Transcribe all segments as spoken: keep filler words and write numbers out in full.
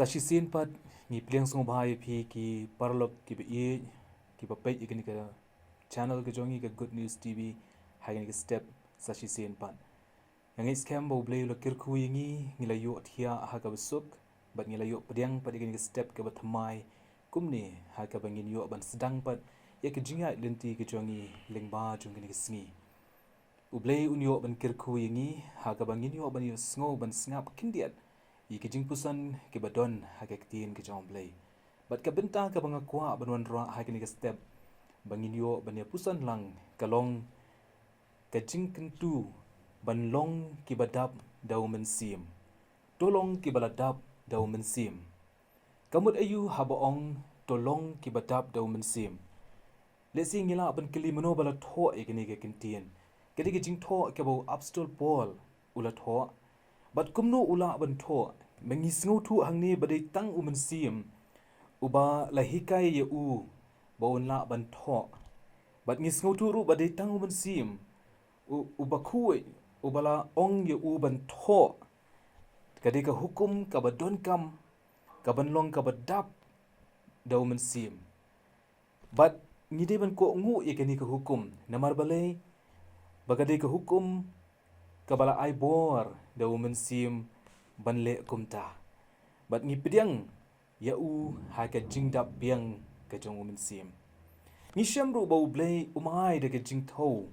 Sa shisien pat ngi pdiang sngewbha ïa phi ki paralok kiba ïeit, kiba peit ïa kane ka channel ka jong ngi ka Good News T V, ha kane ka step sa shisien pat. Nga ngeit skhem ba U Blei u la kyrkhu ïa ngi, ngi la ïoh thiah ha kaba suk, bad ngi la ïoh pdiang pat ïa kane ka step kaba thymmai, kumne ha kaba ngin ïoh ban sdang pat ïa ka jingïaid lynti ka jong ngi lyngba jong kane ka sngi. U Blei un ïoh ban kyrkhu ïa ngi, ha kaba ngin ïoh ban ïohsngew ban sngap khyndiat ïa ki jingpuson kiba don ha ka ktien ka jong U Blei. Bad ka bynta kaba nga kwah ban wanrah ha kane ka step, ba ngin ïoh ban ïa puson lang, ka long ka jingkyntu ban long kiba dap da U Mynsiem. To long kiba la dap da U Mynsiem. Ka mut aïu haba ong to long kiba dap da U Mynsiem? Lehse ngi lah ban kylli, mano ba la thoh ïa kane ka kyntien? Ka dei ka jingthoh kaba u Apostol Paul u la thoh. Bad kumno u lah ban thoh? Ma ngi sngewthuh hangne ba dei tang U Mynsiem uba la hikai ïa u ba un lah ban thoh. Bad ngi sngewthuh ruh ba dei tang U Mynsiem u, uba khuid, uba la ong ïa u ban thoh. Ka dei ka hukum kaba donkam, kaban long kaba dap da U Mynsiem. Bad ngi dei ban kohnguh ïa kane ka hukum, namar balei? Ba ka dei ka hukum kaba la ai bor da U Mynsiem ban leh kumta. Bad ngi pdiang ïa u ha ka jingdap biang ka jong U Mynsiem. Ngi shem ruh ba U Blei um ai da ka jingthew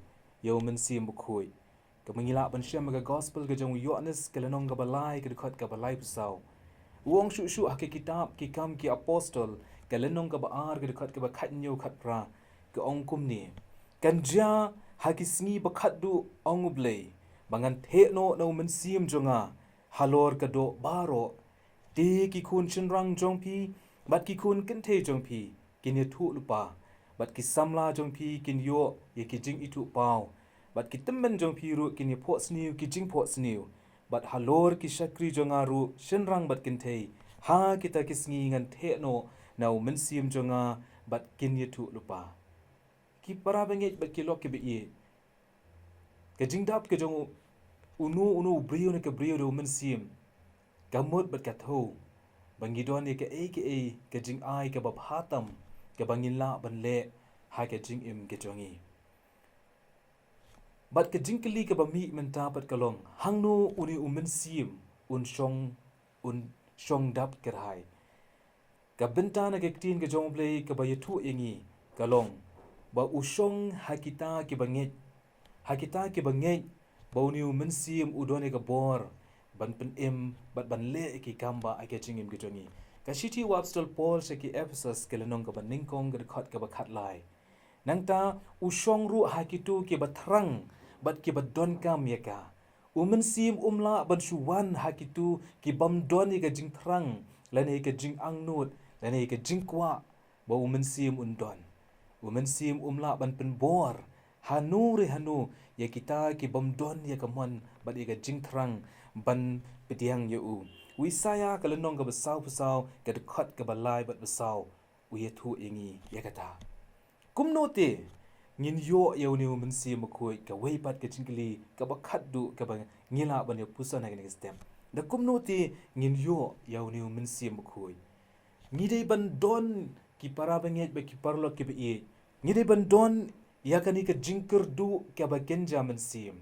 ïa U Mynsiem Bakhuid. Kaba ngi lah ban shem ha ka Gospel ka jong u Ïoannis, ka lynnong kaba lai, ka dkhot kaba laiphew saw. U ong shuh shuh ha ka kitab Ki Kam ki Apostol, ka lynnong kaba ar, ka dkhot kaba khathynñiew khatphra, ka ong kumne: Kan jia ha ki sngi ba khatduh, ong U Blei, ba ngan theh noh na U Mynsiem jong nga halor ka doh baroh. Te ki khun shynrang jong phi bad ki khun kynthei jong phi kin ïathuh lypa, bad ki samla jong phi kin ïoh ïa ki jingithuh paw, bad ki tymmen jong phi ruh kin ïaphohsniew ki jingphohsniew, bad halor ki shakri jong nga ruh, shynrang bad kynthei, ha kita ki sngi ngan theh noh na U Mynsiem jong nga, bad kin ïathuh lypa. Ki para bangeit bad ki lok kiba ïeit, ka jingdap ka jong u, uno uno u briew ne ka briew da U Mynsiem, ka mut bad ka thew ba ngi don ïa kaei kaei ka jingai kaba bha tam kaba ngin lah ban leh ha ka jingim ka jong ngi. Bad ka jingkylli kaba mih mynta pat ka long, hangno une U Mynsiem un shong, un shong dap kyrhai? Ka bynta na ka ktien ka jong U Blei kaba ïathuh ïa ngi ka long ba u shong ha kita kiba ngeit. Ha kita kiba ngeit ba une U Mynsiem u don ïa ka bor ban pynim bad ban leh ïa ki kam ba ha ka jingim ka jong ngi. Ka shithi u Apostol Paul sha ki Ephesus, ka lynnong kaba nyngkong, ka dkhot kaba khatlai. Nangta u shong ruh ha kito kiba thrang bad kiba donkam ïa ka. U Mynsiem um lah ban shu wan ha kito ki bym don ïa ka jingthrang, lane ïa ka jingangnud, lane ïa ka jingkwah ba U Mynsiem un don. U Mynsiem um lah ban pynbor hano re hano ïa kita ki bym don ïa ka mon bad ïa ka jingthrang ban pdiang ïa u. U Isaïah ka lynnong kaba sawphew saw, ka dkhot kaba lai bad ba saw, u ïathuh ïa ngi ïa kata. Kumno te ngin ïoh ïa une U Mynsiem Bakhuid? Kawei pat ka jingkylli kaba khatduh kaba ngi lah ban ïa puson ha kane ka step. Da kumno te ngin ïoh ïa une U Mynsiem Bakhuid? Ngi dei ban don, ki para bangeit bad ki paralok kiba ïeit, ngi dei ban don ïa kane ka jingkyrduh kaba kynja mynsiem.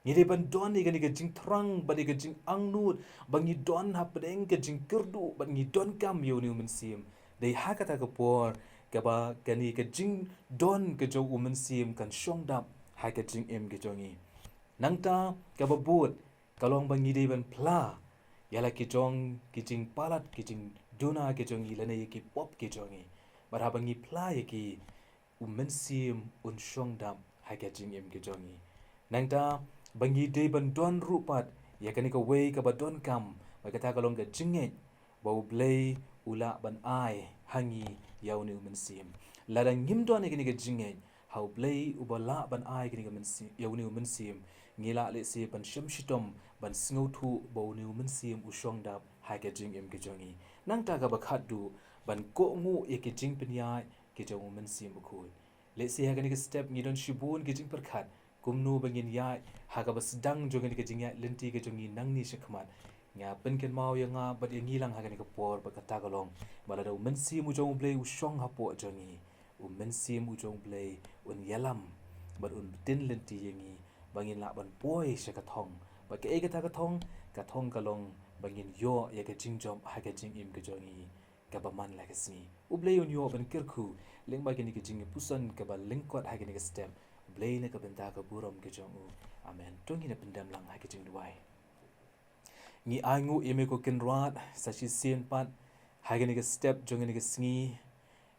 Ngi dei ban don ïa kane ka jingthrang bad ïa ka jingangnud ba ngi don hapdeng ka jingkyrduh bad ngi donkam ïa une U Mynsiem. Dei ha kata ka por kaba kane ka jingdon ka jong U Mynsiem kan shong dap ha ka jingim ka jong ngi. Nangta kaba bud ka long ba ngi dei ban phla ïa la ki jong ki jingpalat, ki jingduna ki jong ngi, lane ïa ki pop ki jong ngi. Bad haba ngi phla ïa ki, U Mynsiem un shong dap ha ka jingim ka jong ngi. Nangta ba ngi dei ban don ruh pat ïa kane kawei kaba donkam, ba kata ka long ka jingngeit ba U Blei u lah ban ai ha ngi ïa une U Mynsiem. Lada ngim don ïa kane ka jingngeit ha U Blei uba lah ban ai kane ka mynsiem, ïa une U Mynsiem, ngi lah lehse ban shem shitom ban sngewthuh ba une U Mynsiem u shong dap ha ka jingim ka jong ngi. Nangta kaba khatduh, ban kohnguh ïa ka jingpynïaid ka jong U Mynsiem Bakhuid. Lehse ha kane ka step ngi don shibun ki jingpyrkhat kumno ba ngin ïaid ha kaba sdang jong kane ka jingïaid lynti ka jong ngi nangne shakhmat. Nga pynkynmaw ïa nga bad ïa ngi lang ha kane ka por bad kata ka long, ba lada u Mynsiem u jong U Blei u shong hapoh jong ngi, u Mynsiem u jong U Blei un ïalam bad un pynlynti ïa ngi ba ngin lah ban poi sha ka thong. Bad kaei kata ka thong? Ka thong ka long ba ngin ïoh ïa ka jingjop ha ka jingim ka jong ngi kaba man la ka sngi. U Blei un ïoh ban kyrkhu lyngba kane ka jingïapuson kaba lyngkot ha kane ka step. U Blei na ka bynta ka burom ka jong u. Amen. To ngin ïa pyndem lang ha ka jingduwai. Ngi ainguh ïa me ko Kynrad sa shisien pat ha kane ka step jong kane ka sngi,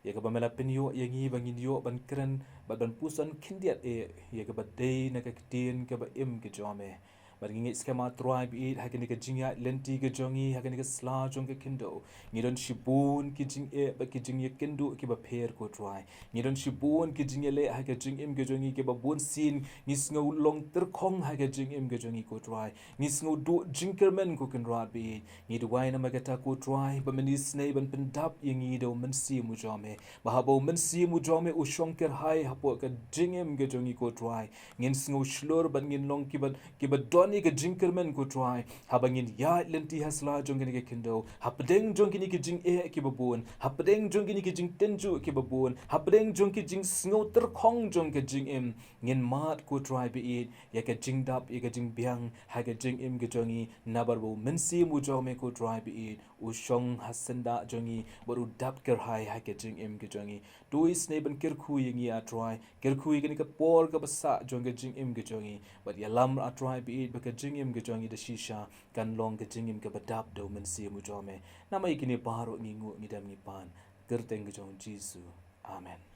ïa kaba me la pynïoh ïa ngi ba ngin ïoh ban kren bad ban puson khyndiat eh ïa kaba dei na ka ktien kaba im ka jong me. Bad ngi ngeit skhem, A Trai ba ïeit, ha kane ka jingïaid lynti ka jong ngi ha kane ka sla jong ka khyndew, ngi don shibun ki jingeh bad ki jingïakynduh kiba pher, ko Trai. Ngi don shibun ki jingïaleh ha ka jingim ka jong ngi kiba bun sien ngi sngew long tyrkhong ha ka jingim ka jong ngi, ko Trai. Ngi sngew duh jingkyrmen, ko Kynrad ba ïeit. Ngi duwai namar kata, ko Trai, ba men isynei ban pyndap ïa ngi da u Mynsiem u jong me, ba haba u Mynsiem u jong me u shong kyrhai hapoh ka jingim ka jong ngi, ko Trai, ngin sngew shlur bad ngin long kiba, kiba don ïa ka jingkyrmen, ko Trai, haba ngin ïaid lynti ha sla jong kane ka khyndew, hapdeng jong kine ki jingeh kiba bun, hapdeng jong kine ki jingtynjuh kiba bun, hapdeng jong ki jingsngew tyrkhong jong ka jingim, ngin mad, ko Trai ba ïeit, ïa ka jingdap, ïa ka jingbiang ha ka jingim ka jong ngi, namar ba u Mynsiem u jong me, ko Trai ba ïeit, u shong ha syndah jong ngi bad u dap kyrhai ha ka jingim ka jong ngi. To isynei ban kyrkhu ïa ngi, A Trai. Kyrkhu ïa kane ka por kaba sah jong ka jingim ka jong ngi, bad ïalam, A Trai ba ïeit, ba ka jingim ka jong ngi da shisha kan long ka jingim kaba dap da u Mynsiem u jong me. Namar ïa kine baroh ngi nguh, ngi dem, ngi pan ha ka kyrteng ka jong u Jisu. Amen.